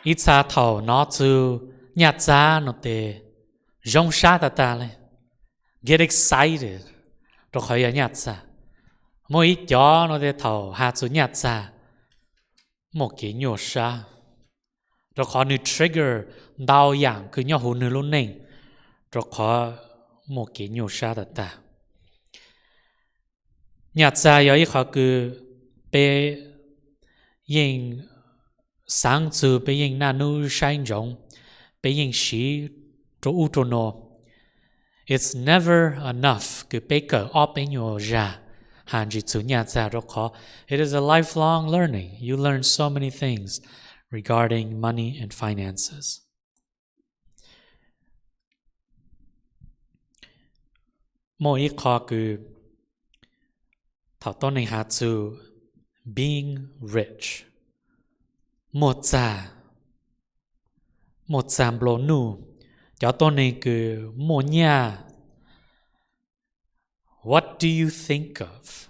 Ib txha thaum hnov txug nyaj txag no tes zoo sab tag tag le, get excited, rau qhov yog nyaj txag. Muaj ib cov no tes thaum has txug nyaj txag muaj kev nyuaj sab, rau qhov nws trigger ntau yaam kws nyob huv nwg lub neej, rau qhov muaj kev nyuaj sab tag tag. Nyaj txag yog ib qhov kws peb yeej xaav txug, peb yeej naj nub saib ntsoov, peb yeej siv rua ub rua nuav. It's never enough kws peb kawm ob peb nyuas zag has ntsig txug nyaj txag, rau qhov it is a lifelong learning. You learn so many things regarding money and finances. Muaj ib qho kws thaum tuab neeg has txug being rich, muaj txag, muaj txag nplua nuj, cov tuab neeg kws muaj nyaj, what do you think of?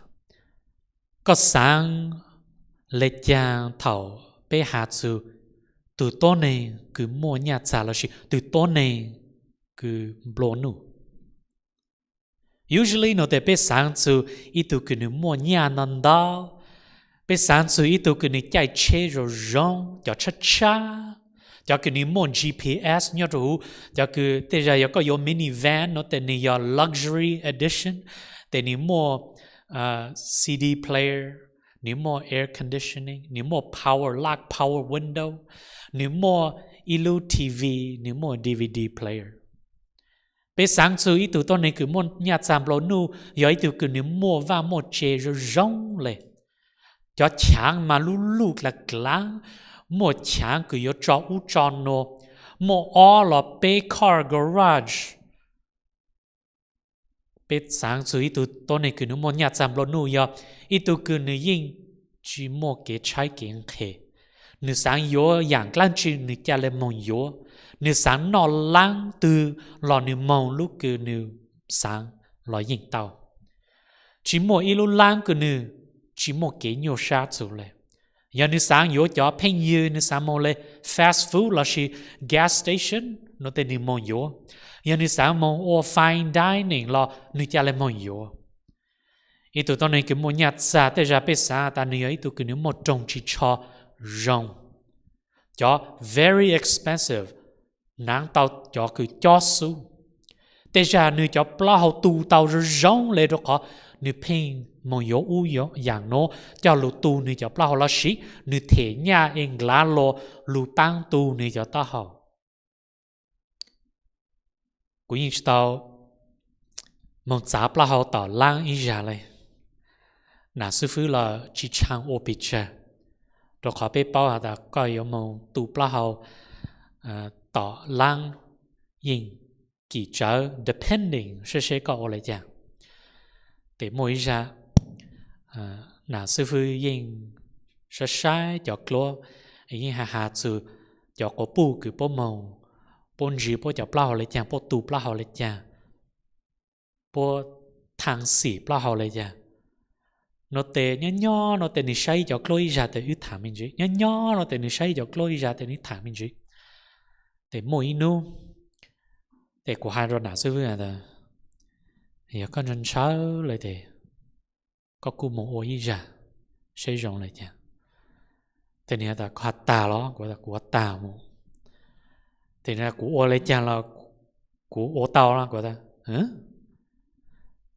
Koj xaav le caag thaum peb has txug tug tuab neeg kws muaj nyaj txag lossis tug tuab neeg kws nplua nuj? Usually no tes peb xaav txug ib tug kws nws muaj nyaj ntau ntau, peb xaav txug ib tug kws nws caij tsheb zoo zoo, cov tshab tshab, cov kws nws muaj G P S nyob rua huv, cov kws tej zag yog koj yuav minivan no tes nws yog luxury edition, tes nws muaj CD player, nws muaj air conditioning, nws muaj power lock, power window, nws muaj ib lub T V, nws muaj D V D player. Peb xaav txug ib tug tuab neeg kws muaj nyaj txag nplua nuj yog ib tug kws nws muaj vaaj muaj tse zoo zoo le, cov chaav mas lub luj dlaav dlaav, muaj chaav kws yuav tso ub tso nuav, muaj ob los peb car garage. Peb xaav txug ib tug tuab neeg kws nws muaj nyaj txag nplua nuj yog ib tug kws nws yeej tsi muaj kev tshaib kev nqhis, nws xaav yuav yaam dlaab tsi nws ca le moog yuav, nws xaav noj laab twg los nws moog lub kws nws xaav los yeej tau. Tsi muaj ib lub laab kws nws tsi muaj kev nyuaj sab txug le. Yog nws xaav yuav cov pheej yws, nws xaav moog le fast food lossis gas station no tes nws moog yuav. Yog nws xaav moog ua fine dining los nws ca le moog yuav. Ib tug tuab neeg kws muaj nyaj txag tej zag peb xaav tas nws yog ib tug kws nws muaj roog tsis tsho zoo, cov very expensive, naav tau cov kws cob xub. Tej zag nws cov plaub hau tu tau zoo zoo le rau qhov nws pheej moog yuav ub yaam nuav coj lug tu nws cov plaub hau lossis nws them nyaj es nqlaav lug lug paab tu nws cov taub hau. Kuv yeej tsi tau moog txav plaub hau tom laab ib zag le. Nam xib fwb los tsi tshua ua pes tsawg, rau qhov peb paub has tas koj yuav moog tu plaub hau tom laab yeej kim tsawv depending seb seb koj ua le caag. Tes muaj ib zag nam xib fwb yeej saib saib cov dluab, yeej has has txug cov quas puj kws puab moog, puab ntsis puab cov plaub hau le caag, puab tu plaub hau le caag, puab thaam xim plaub hau le caag. No tes nyob nyob no tes nws saib cov dluab ib zag tes wb thaam me ntsis, nyob nyob no tes nws saib cov dluab ib zag tes wb thaam me ntsis. Tes muaj ib nub tes kuv has rua nam xib fwb tas, yog koj ntshaw ntshaw le tes koj kuj moog ua ib zag seb zoo le caag. Tes nwg has tas koj has tag los? Kuv tas kuv ua tag mus. Tes kuv ua le caag los kuv ua tau los? Kuv tas,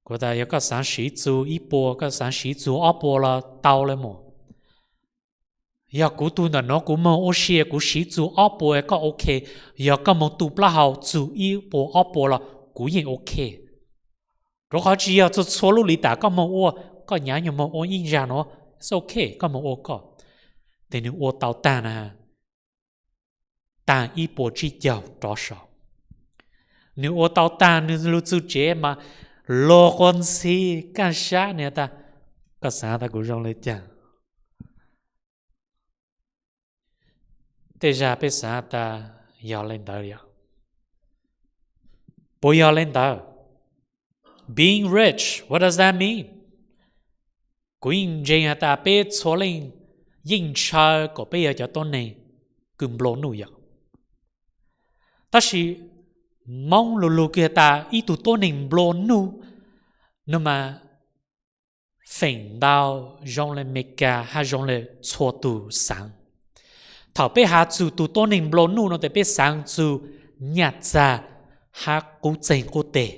kuv tas yog koj xaav siv txug ib puas, koj xaav siv txug ob puas los tau le mus. Yog kuv tug ntawm nuav kuv moog ua si kuv siv txug ob puas koj ok, yog koj moog tu plaub hau txug ib puas ob puas los kuv yeej ok. Rua qhov tsi yog txhua txhua lub li tas koj moog ua, koj nyaav nyuag moog ua ib zag nuav, it's ok, koj moog ua koj. Tes nwg ua tau tag na, taag ib puas tsib caug rov saum. Nwg ua tau taag nwg lug txug tsev mas lug quas ntxhi kaaj sab nwg tas, koj xaav tas kuv zoo le caag? Tej zag peb xaav tas yog le ntawd yom. Puas yog le ntawd? Being rich, what does that mean? Kuv yeej ntseeg has tas peb txhua leej yeej ntshaw kom peb yog cov tuab neeg kws nplua nuj yom. Tab sis Moob lug lug kws has tas ib tug tuab neeg nplua nuj no mas feem ntau zoo le Meskas hab zoo le txhua tug xaav. Thaum peb has txug tug tuab neeg nplua nuj no tes peb xaav txug nyaj txag hab qub txeeg qub teg,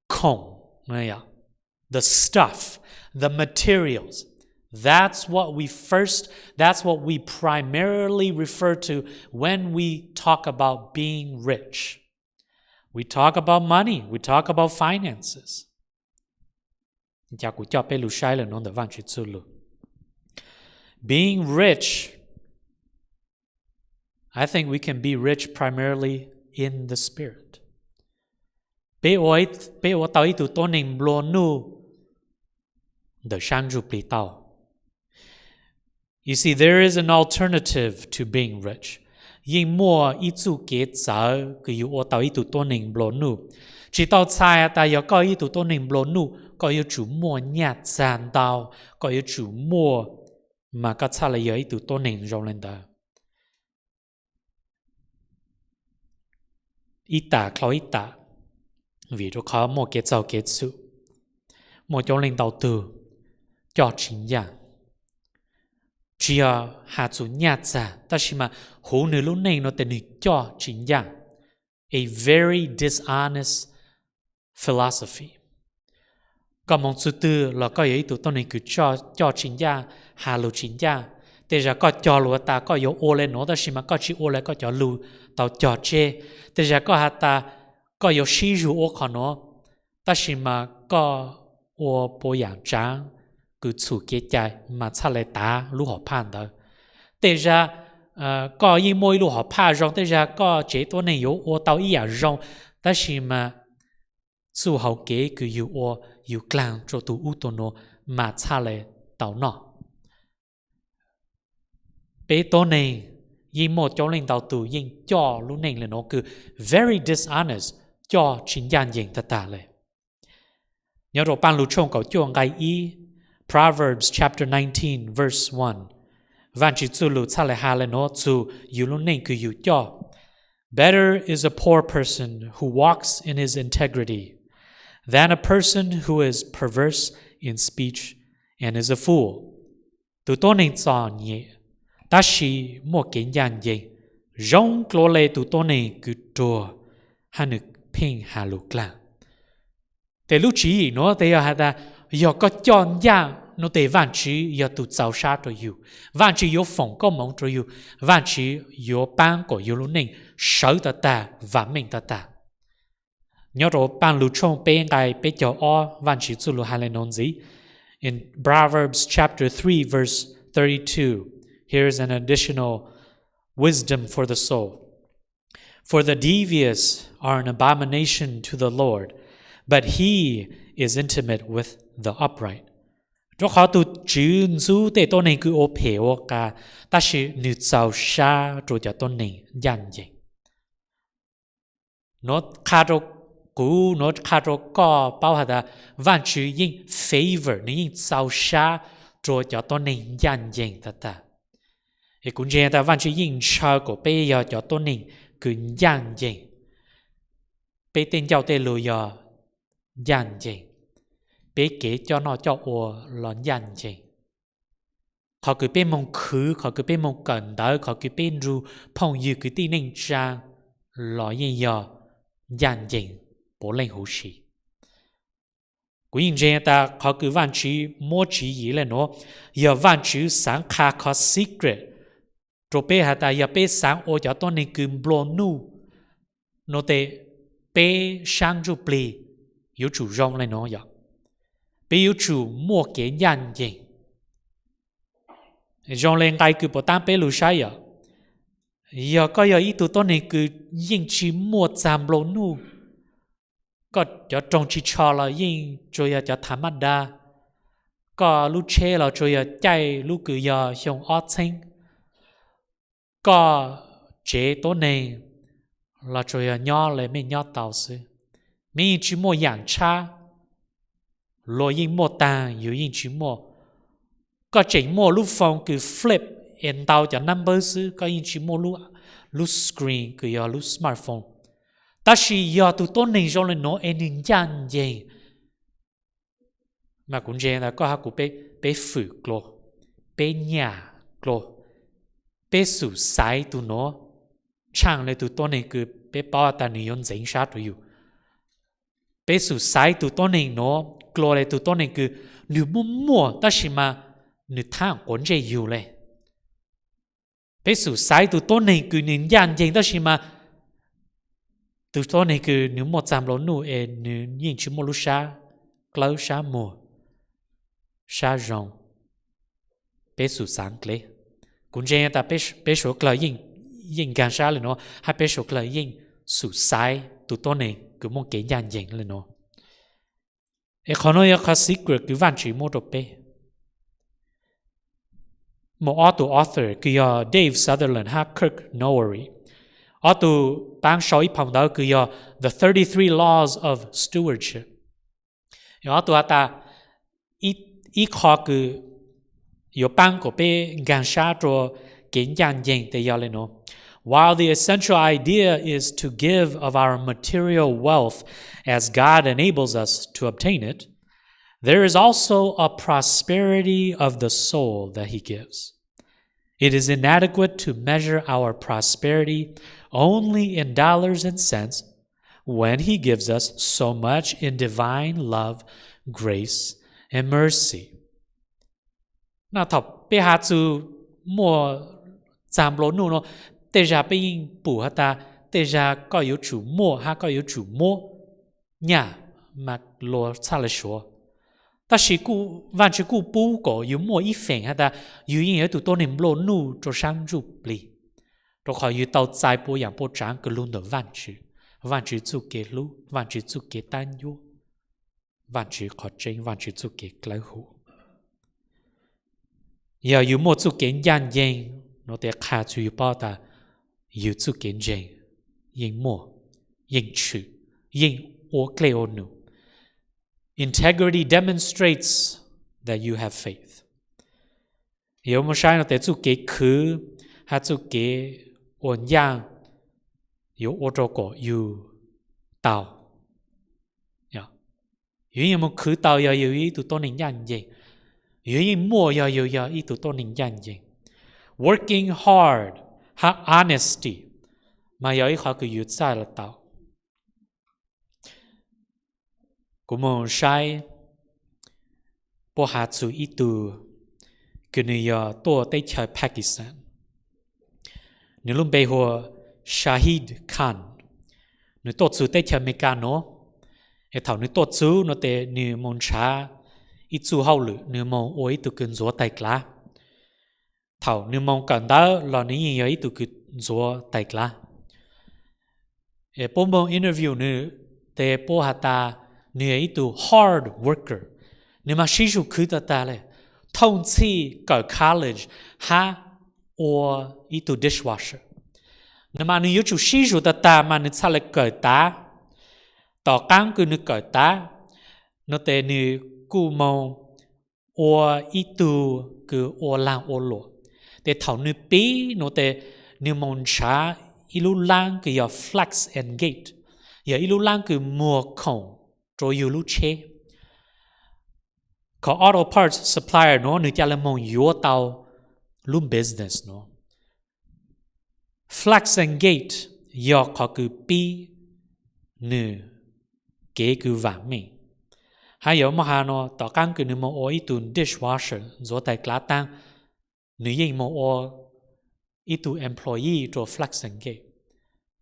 khoom, the stuff, the materials. That's what we first, that's what we primarily refer to when we talk about being rich. We talk about money, we talk about finances. Cas kuv coj peb lug saib lawm nuav ntawm Vaajtswv txuj lug. Being rich, I think we can be rich primarily in the spirit. Peb ua tau ib tug tuab neeg nplua nuj ntawm saab ntsuj plig tau. You see, there is an alternative to being rich. Yeej muaj ib txuj kev txawv kws yug ua tau ib tug tuab neeg nplua nuj. Tsi tau txhais tas yog koj ib tug tuab neeg nplua nuj koj yuav tsum muaj nyaj txag ntau, koj yuav tsum muaj mas koj txhaj le yog ib tug tuab neeg zoo le ntawd. Ib tam dlhau ib tam, vim rau qhov muaj kev txaug kev txhum, muaj coob leej ntau tug coj tsi ncaaj. Tsi yog has txug nyaj txag tab sis mas huv nwg lub neej nuav tes nwg coj tsi ncaaj. A very dishonest philosophy. Koj moog txug twg los koj yog ib tug tuab neeg kws coj tsi ncaaj, has lug tsi ncaaj. Tej zag koj cog lug has tas koj yuav ua le nuav tab sis mas koj tsi ua le koj cov lug tau cog tseg. Tej zag koj has tas koj yuav sib zug ua qhov nuav tab sis mas koj ua puas yaam tsaav kws txhum kev cai mas txhaj le tav lub hom phaj ntawd. Tej zag koj yeej muaj ib lub hom phaj zoo, tej zag koj tsev tuab neeg yuav ua tau ib yaam zoo, tab sis mas txuj hauv kev kws yug ua yug dlaag rua tug ub tug nuav mas txhaj le tau noj. Peb tuab neeg yeej muaj coob leej ntau tug yeej coj lub neej le nuav kws very dishonest, coj tsi ncaaj nceeg tag tag le. Nyob rua Paaj Lug tshooj kaum cuaj nqai ib, Proverbs chapter nineteen, verse one, Vaajtswv txuj lug txhaj le has le nuav txug yug lub neej kws yug coj. Better is a poor person who walks in his integrity than a person who is perverse in speech and is a fool. Tug tuab neeg txom nyem tab sis muaj kev ncaaj nceeg zoo dlua le tug tuab neeg kws ruag hab nwg pheej has lug dlaag. Tes lub tswv yim nuav tes yog has tas yog koj coj ncaaj nuav tes Vaajtswv yog tug txaus sab rua yug. Vaajtswv yuav foom koob moov rua yug, Vaajtswv yuav paab kuas yug lub neej sawv tag tag, vaam meej tag tag. Nyob rua Paaj Lug tshooj peb nqai peb caug ob, Vaajtswv txuj lug has le nuav ntxiv. In Proverbs chapter three, verse thirty-two, here's an additional wisdom for the soul. For the devious are an abomination to the Lord, but he is intimate with the upright. Rua qhov tug Tswv ntxub tej tuab neeg kws ua phem ua qas, tab sis nwg txaus sab rua cov tuab neeg ncaaj nceeg. Nuav qha rua kuv, nuav qha rua koj paub has tas Vaajtswv yeej favor, nwg yeej txaus sab rua cov tuab neeg ncaaj nceeg tag tag. Es kuv ntseeg tas Vaajtswv yeej ntshaw kuas peb yog cov tuab neeg kws ncaaj nceeg. Peb tej ncauj tej lug yog ncaaj nceeg. Peb kev coj noj coj ua los ncaaj nceeg. Qhov kws peb moog khwv, qhov kws peb moog kawm ntawv, qhov kws peb nrug phooj ywg kwv tij neej tsaa los yeej yog ncaaj nceeg puav leej huv si. Kuv yeej ntseeg tas qhov kws Vaajtswv muab tswv yim le nuav, yog Vaajtswv xaav qha qhov secret rua peb has tas yog peb xaav ua cov tuab neeg kws nplua nuj nuav tes peb saab ntsuj plig yuav tsum zoo le nuav yom. Peb yuav tsum muaj kev ncaaj nceeg. Zoo le nqai kws puas taab peb lug saib yom, yog koj yog ib tug tuab neeg kws yeej tsi muaj txag nplua nuj, koj cov roog tsi tsho los yeej tsuas yog cov thav maj da, koj lub tsheb los tsuas yog caij lub kws yog xyoo ob txheeb, koj tsev tuab neeg los tsuas yog nyob le mej nyob tau xwb, mej yeej tsi muaj yaam tshab, luag yeej muaj taag yug yeej tsi muaj. Koj tseem muaj lub phone kws flip es ntau cov number xwb, koj yeej tsi muaj lub lub screen kws yog lub smartphone. Tab sis yog tug tuab neeg zoo le nuav es nwg ncaaj nceeg, mas kuv ntseeg tas koj hab kuv peb fwm dlua, peb nyam dlua, peb xub xaiv tug nuav tshaaj le tug tuab neeg kws peb paub tas nwg yuav ntxeev sab rua yug. Peb xub xaiv tug tuab neeg nuav dlua le tug tuab neeg kws nwg muaj muaj tab sis mas nwg thaam quav ntsej yug le. Peb xub xaiv tug tuab neeg kws nwg ncaaj nceeg tab sis mas tug tuab neeg kws nwg muaj txag nplua nuj es nwg yeej tsi muaj lub sab dlawb sab muag, sab zoo. Peb xub xaiv dlua. Kuv ntseeg tas peb suav dlawg yeej nkaag sab le nuav hab peb suav dlawg yeej xub xaiv tug tuab neeg kws muaj kev ncaaj nceeg le nuav. Es qhov nuav yog qhov secret kws Vaajtswv muab rua peb. Muaj ob tug author kws yog Dave Sutherland hab Kirk Norrie, ob tug paab sau ib phau ntawv kws yog The Thirty-three Laws of Stewardship. Yog ob tug has tas ib qho kws yuav paab kuas peb nkaag sab rua kev ncaaj nceeg tes yog le nuav. While the essential idea is to give of our material wealth as God enables us to obtain it, there is also a prosperity of the soul that He gives. It is inadequate to measure our prosperity only in dollars and cents when He gives us so much in divine love, grace, and mercy. Na thaum peb has txug muaj txag nplua nuj nuav, tej zag peb yeej pum has tas tej zag koj yuav tsum muaj hab koj yuav tsum muab nyaj mas luag txhaj le suav. Tab sis Vaajtswv kuj pub kuas yug muaj ib feem has tas yug yeej yog ib tug tuab neeg nplua nuj rua saab ntsuj plig, rua qhov yug tau txais puas yaam puas tsaav kws lug ntawm Vaajtswv, Vaajtswv txuj kev hlub, Vaajtswv txuj kev taab ncuab, Vaajtswv qhov tseeb, Vaajtswv txuj kev dlawb huv. Yog yug muaj txuj kev ncaaj nceeg nuav tes qha txug yug paub tas yug txuj kev ntseeg yeej muaj, yeej tshwm, yeej ua dlej ua num. Integrity demonstrates that you have faith. Yuav muab saib nuav tes txuj kev khwv hab txuj kev ua ncaaj yuav ua rua kuas yug tau, yug yeej moog khwv tau yog yug ib tug tuab neeg ncaaj nceeg, yug yeej muaj yog yug yog ib tug tuab neeg ncaaj nceeg. Working hard hab honesty mas yog ib qhov kws yug txhaj le tau. Kuv moog saib puab has txug ib tug kws nwg yog tuaj teb chaws Pakistan, nwg lub npe hu ua Shahid Khan. Nwg tuaj txug teb chaws Amelikas nuav, es thaum nwg tuaj txug nuav tes nwg moog nrhav ib txuj hauj lwm, nwg moog ua ib tug kws ntxuav taig dlav. Thaum nwg moog kawm ntawv los nwg yeej yog ib tug kws ntxuav taig dlav. Puab moog interview nwg tes puab has tas nwg yog ib tug hard worker, nwg mas sib zug khwv tag tag le, thooj txhij kawm college hab ua ib tug dishwasher. Nwg mas nwg yuav tsum sib zug tag tag mas nwg txhaj le kawm tav. Tom qaab kws nwg kawm tav nuav tes nwg kuj moog ua ib tug kws ua laag ua luam. Tes thaum nwg pib nuav tes nwg moog nrhav ib lub laab kws yog Flex and Gate, yog ib lub laab kws muag khoom rua yug lub tsheb. Kom auto parts supplier nuav nwg ca le moog yuav tau lub business nuav. Flex and Gate yog qhov kws pib nwg kev kws vaam meej. Hab yuav muaj has nuav tom qaab kws nwg moog ua ib tug dishwasher ntxuav taig dlav taag, nwg yeej moog ua ib tug employee rua Flex and Gate.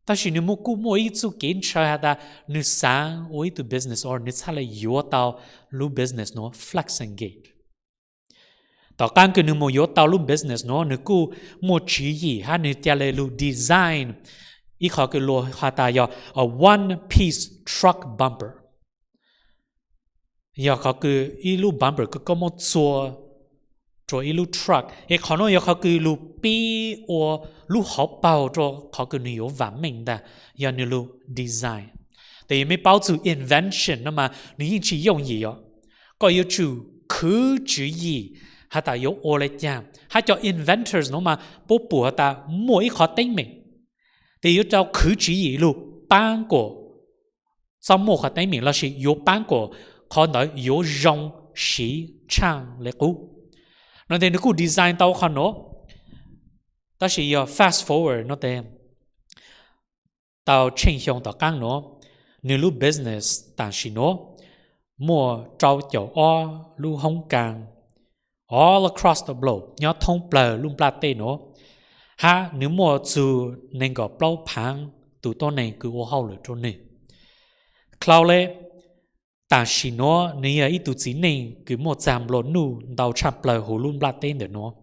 Tab sis nwg muaj kuj muaj ib txuj kev ntshaw has tas nwg xaav ua ib tug business or nwg txhaj le yuav tau lub business nuav Flex and Gate. Tom qaab kws nwg moog yuav tau lub business nuav nwg kuj muaj tswv yim hab nwg ca le lug design ib qhov kws luag has tas yog a one piece truck bumper. Yog qhov kws ib lub bumper kws koj muab txua rua ib lub truck, es qhov nuav yog qhov kws lug pib ua lub hauv paug rua qhov kws nwg yuav vaam meej ntag, yog nwg lug design. Tes yog mej paub txug invention nuav mas nwg yeej tsi yooj yim os. Koj yuav tsum khwv tswv yim has tas yuav ua le caag, hab cov inventors nuav mas puab pum has tas muaj ib qhov teeb meem. Ces yuav tau khwv tswv yim lug paab kuas txhob muaj qhov teeb meem lossis yuav paab kuas qhov ntawd yuav zoo siv tshaaj le qub. No tes nwg kuj design tau qhov nuav, tab sis yog fast forward no tes tau tsheej xyoo tom qaab nuav, nwg lub business tam sim nuav muaj rau caum ob lub hoob kas all across the globe, nyob thoob plawg lub nplaj teb nuav, hab nwg muaj txug neeg nkaum plaub phaav tug tuab neeg kws ua hauj lwm rua nwg. Cloud le, tam sim nuav nwg yog ib tug txiv neej kws muaj txag nplua nuj ntau tshaj plawg huv lub nplaj teb ntawm nuav.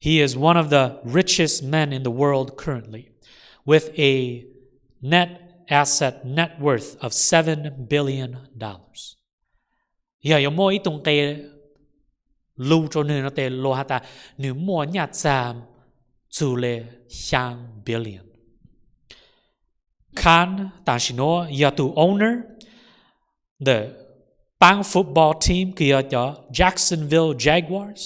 He is one of the richest men in the world currently, with a net asset net worth of seven billion dollars. Yog yuav muab ib tug nqe lug rua nwg no tes luas has tas nwg muaj nyaj txag txug le xyaa billion. Khan tam sim nuav yog tug owner ntawm paab football team kws yog cov Jacksonville Jaguars,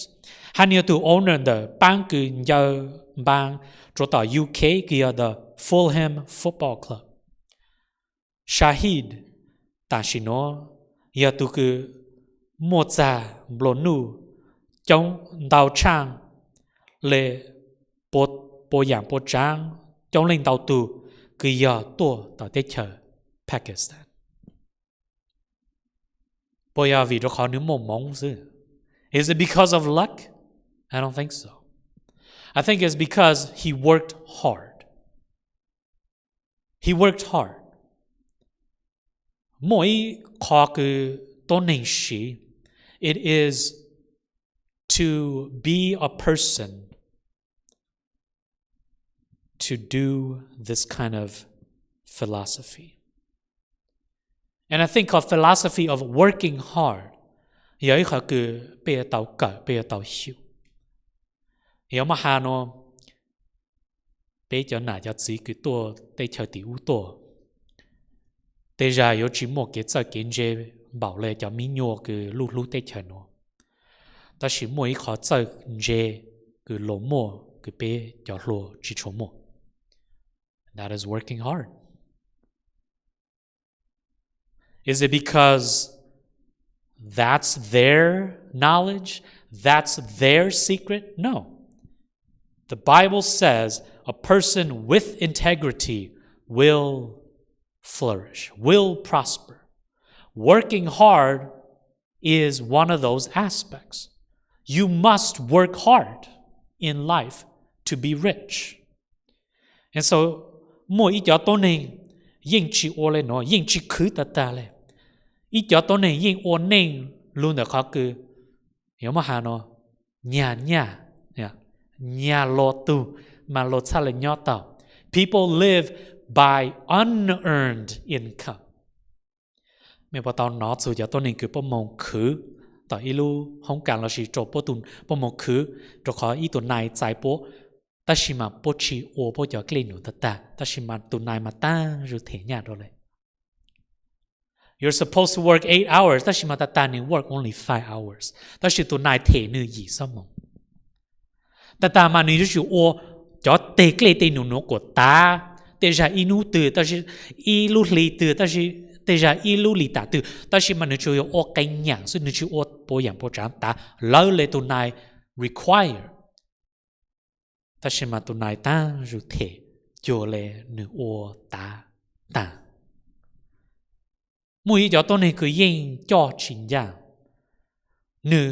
hab nwg yog tug owner ntawm paab kws ncaws npaa rua tom U K kws yog the Fulham Football Club. Shahid tam sim nuav yog tug kws muaj txag nplua nuj coob ntau tshaaj le pua yaam pua tsaav coob leej ntau tug kws yog tuaj tom teb chaws Pakistan. Puas yog vim rua qhov nwg muaj moov xwb? Is it because of luck? I don't think so. I think it's because he worked hard. He worked hard. Muaj ib qho kws tuab neeg siv, it is to be a person to do this kind of philosophy. And I think a philosophy of working hard yog ib qho kws peb yuav tau kawm, peb yuav tau xyum. Yog muab has nuav, peb cov nam cov txiv kws tuaj teb chaws tim ub tuaj, tej zag yuav tsi muaj kev txawj kev ntse npaum le cov miv nyuas kws luj hlub teb chaws nuav. Tab sis muaj ib qho txawj ntse kws luas muaj kws peb cov hluas tsi tshua muaj. That is working hard. Is it because that's their knowledge? That's their secret? No. The Bible says a person with integrity will flourish, will prosper. Working hard is one of those aspects. You must work hard in life to be rich. And so, muaj ib cov tuab neeg yeej tsi ua le nuav, yeej tsi khwv tag tag le. Ib cov tuab neeg yeej ua neej lug ntawm qhov kws, yuav muab has nuav, nyag nyaj, nyag luas tug mas luas txhaj le nyob tau. People live by unearned income. Mej puas tau nov txug cov tuab neeg kws puab moog khwv tom ib lub hoob kas lossis rua puab moog khwv rua qhov ib tug nai txais puab, tab sis mas puab tsi ua puab cov dlej num tag tag, tab sis mas tus nai mas taag zug them nyaj rua le. You're supposed to work eight hours, tab sis mas tag tag nwg work only five hours, tab sis tus nai them nwg yim xob moos. Tag tag mas nwg yuav tsum ua cov teg dlej tej num nuav kuas tav, tej zag ib nub twg, ib lub hli twg, tej zag ib lub lis tam twg, tab sis mas nwg tsuas yog ua qee nyaam xwb, nwg tsi ua puas yaam puas tsaav tav lawv le tus nai require. Tab sis mas tus nai taag zug them cuag le nwg ua tav taag. Muaj ib cov tuab neeg kws yeej coj tsis ncaaj, nwg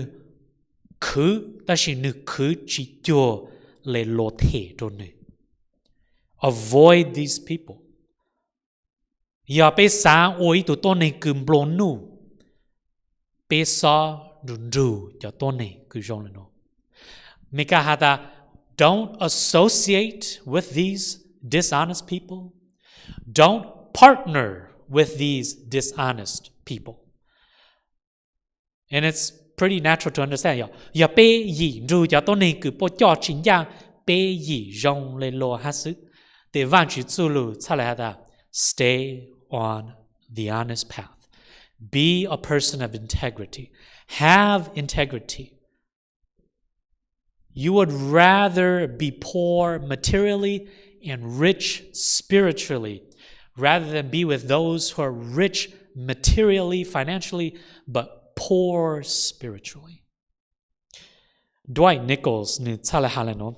khwv tab sis nwg khwv tsis cuag le luas them rua nwg. Avoid these people. Yog peb xaav ua ib tug tuab neeg kws nplua nuj, peb xob nrug nrug cov tuab neeg kws zoo le nuav. Meskas has tas, don't associate with these dishonest people. Don't partner with these dishonest people. And it's pretty natural to understand, yog, yog peb yim nrug cov tuab neeg kws puab coj tsis ncaaj, peb yim zoo le luas hab xwb. Tes Vaajtswv txuj lug txhaj le has tas, stay on the honest path. Be a person of integrity. Have integrity. You would rather be poor materially and rich spiritually rather than be with those who are rich materially, financially, but poor spiritually. Dwight Nichols nws txhaj le has le no: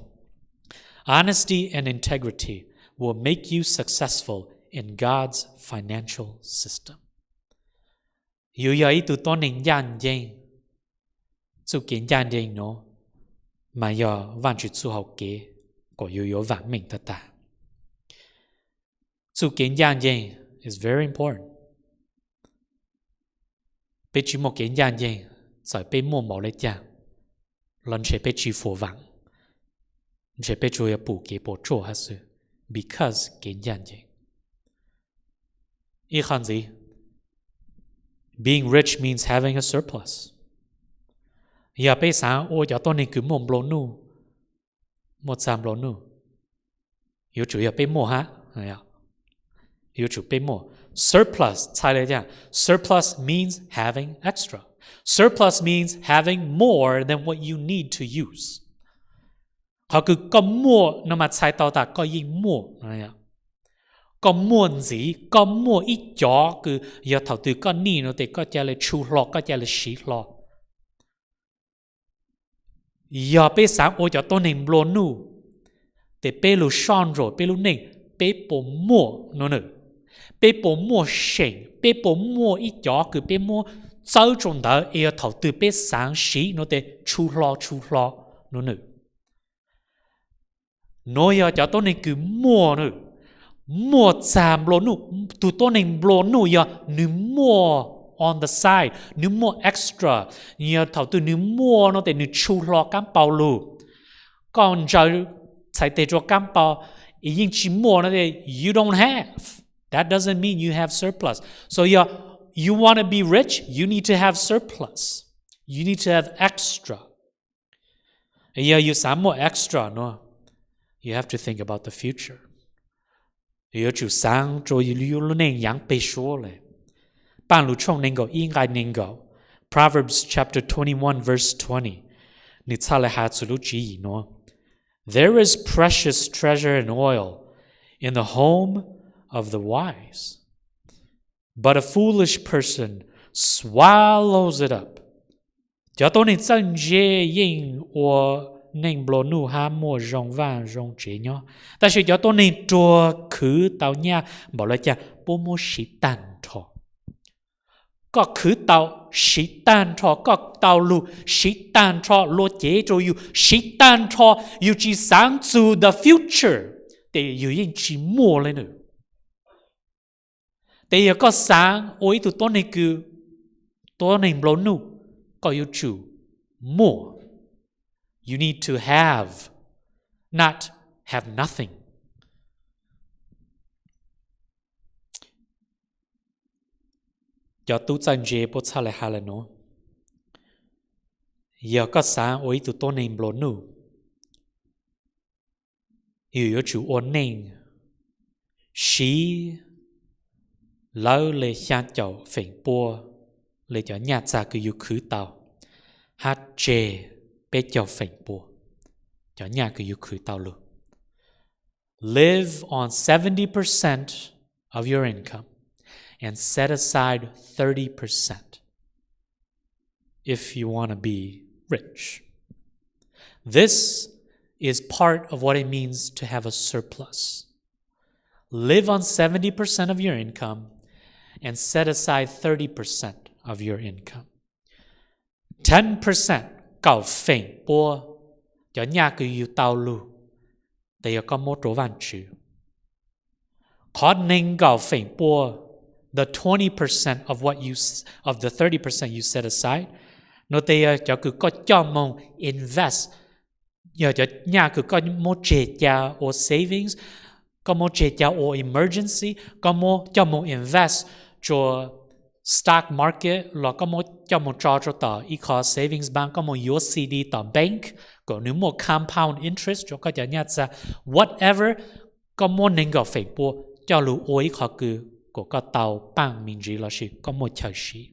Honesty and integrity will make you successful in God's financial system. Yus yog ib tug tuab neeg ncaj ncees, txuj kev ncaj ncees no mas yog Vaajtswv txuj hau kev kom yus yuav vaam meej tag tag. Txuj kev ncaj ncees is very important. Peb tsi muaj kev ncaj ncees, txawm peb muaj npaum le caag los ntshe peb tsi fuam vaam, ntshe peb tsuas yuav pum kev puas tsuaj hab xwb, because kev ncaj ncees. Ib qhov ntxiv, being rich means having a surplus. Yog peb xaav ua cov tuab neeg kws muaj nplua nuj, muaj txag nplua nuj, yuav tsum yog peb muaj hab, yuav tsum peb muaj. Surplus txhais le caag? Surplus means having extra. Surplus means having more than what you need to use. Qhov kws koj muaj no mas txhais tau tas koj yeej muaj. Koj muaj ntxiv, koj muaj ib cov kws yog thaum twg koj nij no tes koj ca le tshu hlo, koj ca le siv hlo. Yog peb xaav ua cov tuab neeg nplua nuj, tes peb lug soj ntsuam peb lub neej, peb puas muaj no nws, peb puas muaj seem, peb puas muaj ib cov kws peb muab txawb rua ntawd es yog thaum twg peb xaav siv no tes tshu hlo tshu hlo no nws. Nuav yog cov tuab neeg kws muaj nws, muaj txag nplua nuj. Tug tuab neeg nplua nuj yog nws muaj on the side, nws muaj extra, yog thaum twg nws muaj no tes nws tshu hlo kaab pau lug. Koj ntsaws txhais teg rua kaab pau es yeej tsi muaj no tes you don't have. That doesn't mean you have surplus. So yog you want to be rich, you need to have surplus. You need to have extra. Yog yus xaav muaj extra no, you have to think about the future. Yuav tsum xaav rua yus lub neej yaav peg suab le. Paaj Lug tshooj neeg nkaum ib nqai neeg nkaum, Proverbs chapter twenty-one, verse twenty, nws txhaj le has txug lub tswv yim nuav: There is precious treasure and oil in the home of the wise, but a foolish person swallows it up. Cov tuab neeg txawj ntse yeej ua neej nplua nuj hab muaj zoo vaaj zoo tsev nyob, tab sis cov tuab neeg ruag khwv tau nyaj npaum le caag puab muab siv taag nrho. Koj khwv tau siv taag nrho, koj tau lug siv taag nrho, luag cev rua yus siv taag nrho, yus tsi xaav txug the future, tes yus yeej tsi muaj le nws. Tes yog koj xaav ua ib tug tuab neeg kws, tuab neeg nplua nuj, koj yuav tsum muaj. You need to have, not have nothing. Cov tub txawj ntse puab txhaj le has le nuav: Yog koj xaav ua ib tug tuab neeg nplua nuj, yus yuav tsum ua neej siv lawv le xyaa caum feem pua le cov nyaj txag kws yus khwv tau, hab tseg peb caug feem pua cov nyaj kws yus khwv tau lug. Live on seventy percent of your income and set aside thirty percent if you want to be rich. This is part of what it means to have a surplus. Live on seventy percent of your income and set aside thirty percent of your income. Ten percent, kaum feem pua cov nyaj kws yus tau lug, tes yog koj muab rua Vaajtswv. Qhov neeg nkaum feem pua, the twenty percent of what you, of the thirty percent you set aside, no tes yog cov kws koj coj moog invest, yog cov nyaj kws koj muab tseg ca ua savings, koj muab tseg ca ua emergency, koj muab coj moog invest rua stock market, los koj muab coj moog tso rua tom ib qho savings bond, koj moog yuav C D tom bank kom nws muaj compound interest rua koj cov nyaj txag, whatever, koj muab neeg nkaum feem pua coj lug ua ib qho kws kom koj tau paaj me ntsis lossis koj muaj chaw siv.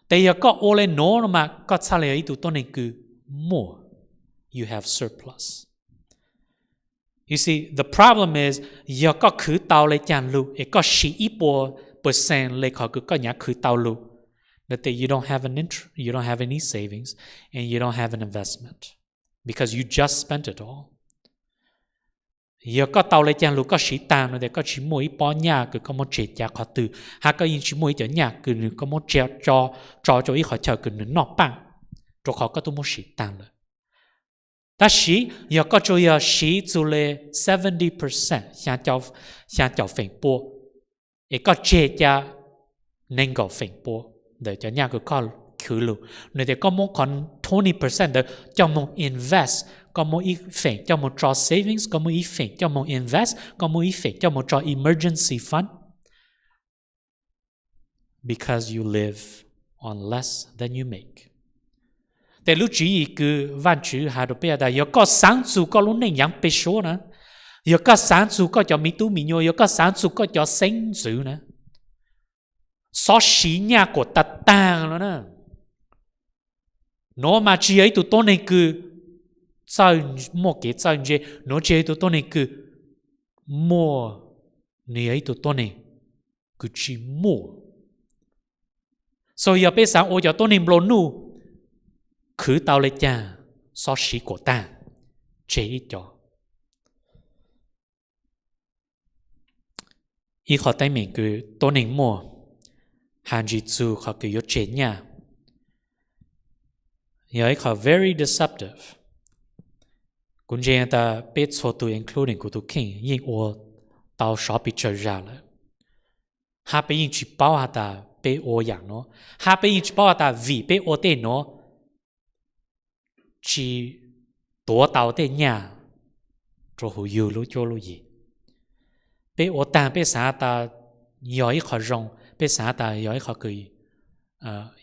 Tes yog koj ua le nuav no mas koj txhaj le yog ib tug tuab neeg kws muaj, you have surplus. You see, the problem is, yog koj khwv tau le caag lug es koj siv ib puas percent le qhov kws koj nyav khwv tau lug, ntawd tes you don't have an interest, you don't have any savings, and you don't have an investment because you just spent it all. Yog koj tau le caag lug koj siv taag no tes koj tsis muaj ib pob nyaj kws koj muab tseg ca qhov twg, hab koj yeej tsis muaj ib cov nyaj kws nwg koj muab tso rua ib qhov chaw kws nwg noj paaj, rua qhov koj tub muab siv taag lawm. Tab sis yog koj tsuas yog siv txug le seventy percent, xyaa caum feem pua, es koj tseg ca neeg nkaum feem pua ntawm cov nyaj kws koj khwv lug, nwg tes koj muab qhov twenty percent ntawd coj moog invest, koj muab ib feem coj moog tso savings, koj muab ib feem coj moog invest, koj muab ib feem coj moog tso emergency fund, because you live on less than you make. Tes lub tswv yim kws Vaajtswv has rua peb tas yog koj xaav txug koj lub neej yaav peg suab na, yog koj xaav txug koj cov miv tub miv nyuas, yog koj xaav txug koj cov xeeb ntxwv na, xob siv nyaj kuas taag taag lug na. Nuav mas tsis yog ib tug tuab neeg kws muaj kev txawj ntse, nuav tsis yog ib tug tuab neeg kws muaj, nwg yog ib tug tuab neeg kws tsis muaj. So yog peb xaav ua cov tuab neeg nplua nuj, khwv tau le caag, xob siv kuas taag, tseg ib co. Ib qhov teeb meem kws tuab neeg muaj, has ntsis txug qhov kws yuav tseg nyaj, yog ib qhov very deceptive. Kuv ntseeg tas peb txhua tug including kuv tug kheej yeej ua tau sov pes tsawg zag lawm, hab peb yeej tsis paub has tas peb ua yaam nuav, hab peb yeej tsis paub has tas vim peb ua tej nuav tsis tuav tau tej nyaj rua huv yug lub cuab lub yig. Peb ua taag peb xaav tas yog ib qhov zoo, peb xaav tas yog ib qhov kws